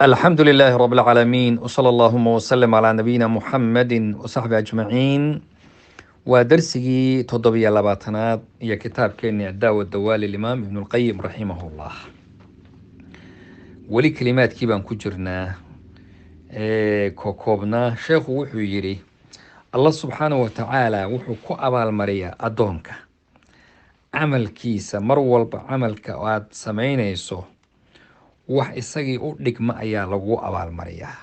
الحمد لله رب العالمين، وصلى اللهم وسلم على نبينا محمد وصحبه أجمعين. Waa darsigii 27aad iyo kitaabkeeni Addaawa Dawaali Limaam Ibn Lqayim raximahullah. Weli kelimaadkii baan ku jirnaa kokoobnaa. Sheekhu wuxuu yidhi: Allah subxaanahu wa tacaala wuxuu ku abaalmariyaa addoonka camalkiisa. Mar walba camalka aada samaynayso, wax isagii u dhigma ayaa lagu abaalmariyaa.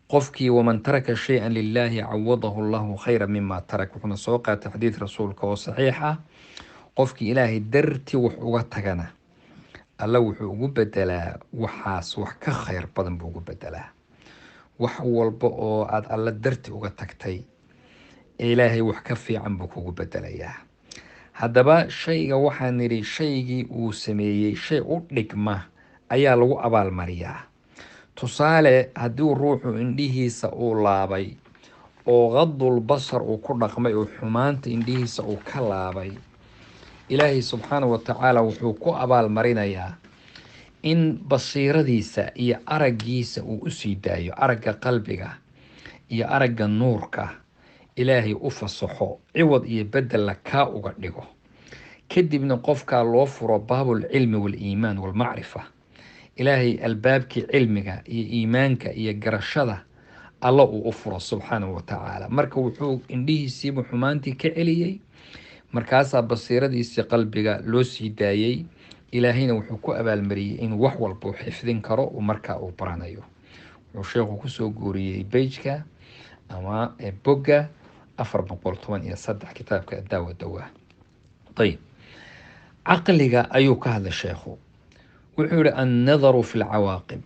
Qofkii waman taraka shay-an lilaahi cawadahu allahu khayra mima tarak. Wuxuuna soo qaatay xadiid rasuulka oo saxiix ah: qofkii Ilaahay dartii wax uga tagana, Alla wuxuu ugu bedelaa waxaas, wax ka khayr badan buu ugu bedelaa. Wax walba oo aada Alla darti uga tagtay, Ilaahay wax ka fiican buu kugu bedelayaa. Haddaba shayga waxaan nidhi, shaygii uu sameeyey shay u dhigma ayaa lagu abaalmariyaa. Tusaale, haddii ruuxu indhihiisa uu laabay oo qadul basar uu ku dhaqmay oo xumaanta indhihiisa uu ka laabay, Ilaahay subxaanahu wa tacaala wuxuu ku abaalmarinayaa in basiiradiisa iyo araggiisa uu usii daayo, aragga qalbiga iyo aragga nuurka Ilaahay u fasaxo, ciwad iyo bedella kaa uga dhigo. Kadibna qofkaa loo furo baabulcilmi wal-iimaan walmacrifa. Ilaahay albaabkii cilmiga iyo iimaanka iyo garashada Alla uu u furo subxaanahu wa tacaala. Marka wuxuu indhihiisiibuu xumaantii ka celiyey, markaasaa basiiradiisii qalbiga loo sii daayey. Ilaahayna wuxuu ku abaalmariyey inuu wax walba u xifdin karo uu markaa uu baranayo. Wuxuu sheekhu kusoo guuriyey page-ka ama bogga 413 kitaabka Addaawa Dawaa. Ayib, caqliga ayuu ka hadlay sheekhu. Wuxuu yihi: annadaru fi lcawaaqib,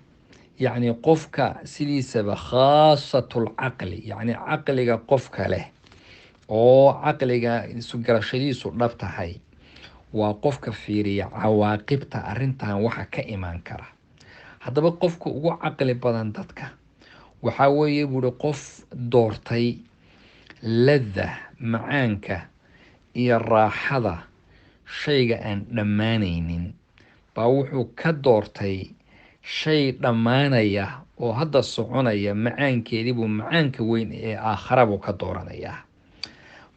yacni qofka sidiisaba khaasatu lcaqli, yacni caqliga qofka leh oo caqliga garashadiisu dhab tahay, waa qofka fiiriya cawaaqibta arrintan, waxa ka imaan kara. Haddaba qofka ugu caqli badan dadka waxaa weeye, buuhi, qof doortay ladda, macaanka iyo raaxada shayga aan dhammaanaynin baa wuxuu ka doortay shay dhammaanaya oo hadda soconaya macaankeedii buu macaanka weyn ee aakhara buu ka dooranayaa.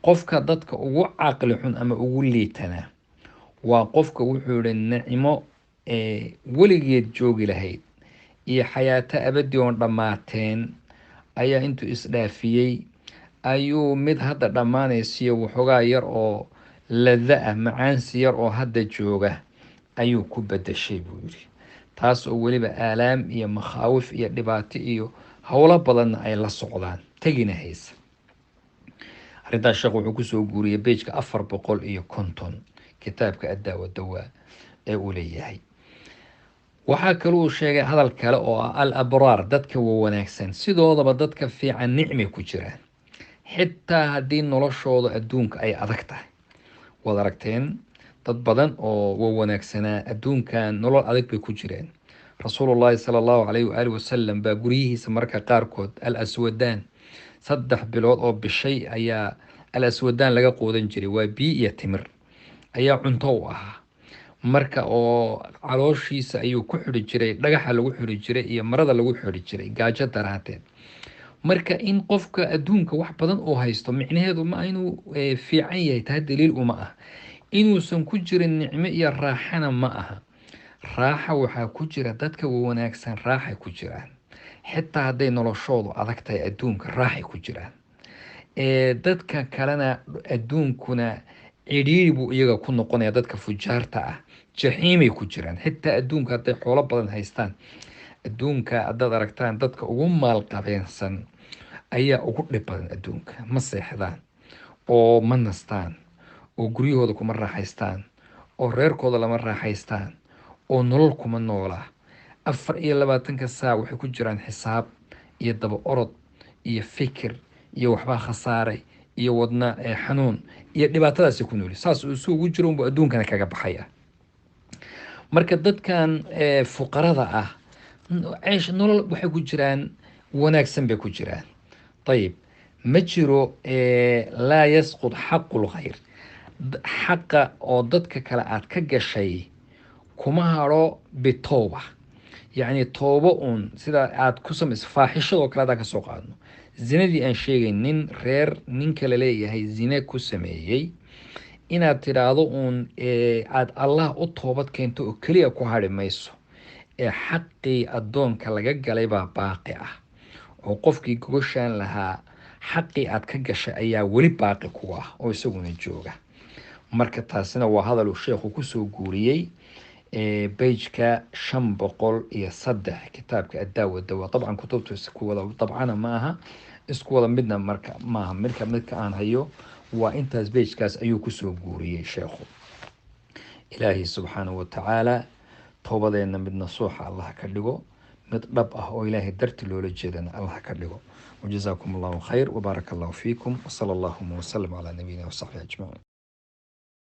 Qofka dadka ugu caqli xun ama ugu liitana waa qofka, wuxuu yihi, nicmo ee weligeed joogi lahayd iyo xayaato abadi oon dhammaateen ayaa intuu isdhaafiyey ayuu mid hadda dhammaanaysiyo waxoogaa yar oo lada ah, macaansi yar oo hadda jooga ayuu ku bedeshay, buu yidhi, taas oo weliba aalaam iyo makhaawif iyo dhibaato iyo howlo badanna ay la socdaan, tegina haysa. Arrintaas sheekh wuxuu kusoo guuriyey page-ka 450 kitaabka Addaawa Dawaa ee uu leeyahay. Waxaa kaluu sheegay hadal kale oo ah: al abraar, dadka wa wanaagsan, sidoodaba dadka fiican nicmay ku jiraan, xitaa haddii noloshooda adduunka ay adag tahay. Waad aragteen dad badan oo wa wanaagsanaa adduunkan nolol adag bay ku jireen. Rasuulullaahi sala Allahu calayhi waaalih wasalam baa guryihiisa marka qaarkood al aswadaan 3 bilood oo bishay ayaa al aswadaan laga quudan jiray. Waa biyo iyo timir ayaa cunto u ahaa. Marka oo calooshiisa ayuu ku xidhi jiray dhagaxa lagu xidhi jiray iyo marada lagu xidhi jiray gaajo daraateed. Marka in qofka adduunka wax badan uu haysto micnaheedu ma inuu fiican yahay, taa daliil uma ah. Inuusan ku jirin nicmo iyo raaxana ma aha. Raaxa waxaa ku jira dadka wanaagsan, raaxay ku jiraan xitaa hadday noloshoodu adag tahay, adduunka raaxay ku jiraan. Dadka kalena adduunkuna cidhiiri buu iyaga ku noqonaya. Dadka fujaarta ah jaxiimay ku jiraan xitaa adduunka hadday xoolo badan haystaan. Adduunka haddaad aragtaan, dadka ugu maalqabeensan ayaa ugu dhib badan adduunka. Ma seexdaan oo ma nastaan oo guryahooda kuma raaxaystaan oo reerkooda lama raaxaystaan oo nolol kuma noola. 24-ka saac waxay ku jiraan xisaab iyo daba orod iyo fikir iyo waxbaa khasaaray iyo wadna xanuun iyo dhibaatadaasi ku nooli. Saas uu isu ugu jiro unbuu adduunkana kaga baxaya. Marka dadkan fuqarada ah ceesh nolol waxay ku jiraan wanaagsan bay ku jiraan. Ayib, ma jiro laa yasqud xaqu lkhayr, xaqa oo dadka kale aad ka gashay kuma haro bitowba. Yacni toobo uun sida aad ku samayso faaxishadoo kale haddaan kasoo qaadno, zinadii aan sheegay, nin reer ninka la leeyahay zine ku sameeyey, inaad tidhaahdo uun aad Allah u toobad keento oo keliya ku hadhi mayso, ee xaqii addoonka laga galay baa baaqi ah, oo qofkii gogoshaan lahaa xaqii aad ka gashay ayaa weli baaqi ku ah oo isaguna jooga. Marka taasina waa hadal uu sheekhu kusoo guuriyey page-ka 503 kitaabka Addaawa Dawa. Dabcan kutubtu isku wada dabcana ma aha, isku wada midna marka maaha. Midka aan hayo waa intaas, page-kaas ayuu kusoo guuriyey sheekhu. Ilaahay subxaanahu watacaala toobadeena mid nasuuxa Allah ka dhigo, mid dhab ah oo Ilaahay darti loola jeedana Allah ka dhigo. Wajazaakum Allahu khayr wabaaraka Allahu fiikum, wasala allahuma wasalam calaa nabiyina wasaxbihi ajmaciin.